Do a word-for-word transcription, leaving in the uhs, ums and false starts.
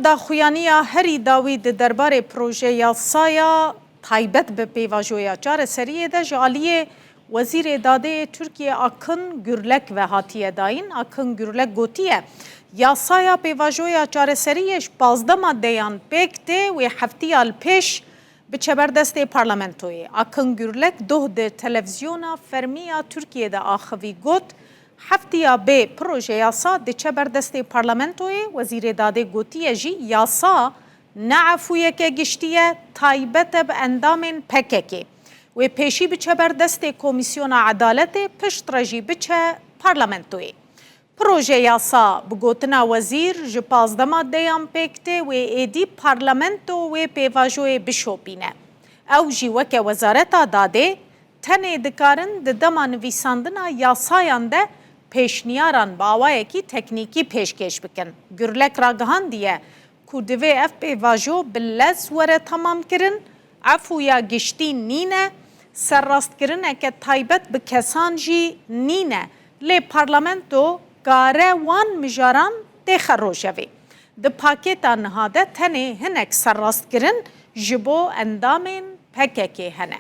Daxuyaniya herî dawî di derbarê proje yasaya taybet bi pêvajoya çareseriyê de ji aliyê Wezîrê Dadê yê Tirkiyê Akın Gürlek ve hatiye dayîn. Akın Gürlek gotiye, yasaya pêvajoya çareseriyê ji pazdeh maddeyan pêk tê, wê heftiya li pêş biçe ber destê parlamentoyê. Akın Gürlek doh di televîzyona fermî ya Tirkiyê de axivî, got, Heftiya bê proje yasa diçe ber destê parlamentoyê, Wezîrê Dadê gotiye jî yasa ne efûyeke giştî ye, taybet e bi endamên P K K. Wê pêşî biçe ber destê Komîsyona Edaletê, piştre jî biçe parlamentoyê. Proje yasa bi gotina wezîr ji pazdeh maddeyan pêk tê, wê êdî parlamento wê pêvajoyê bişopîne. Ew jî weke Wezareta Dadê tenê dikarin di dema nivîsandina yasayan de pêşniyaran bi awayekî teknîkî pêşkêş bikin. Gürlek ragihandiye ku divê ev pêvajo bi lez were temamkirin, efûya giştî nîne, serrastkirineke taybet bi kesan jî nîne, lê parlamento kare wan mijaran têxe rojevê. Di pakêta niha de tenê hinek serrastkirin ji bo endamên P K K hene.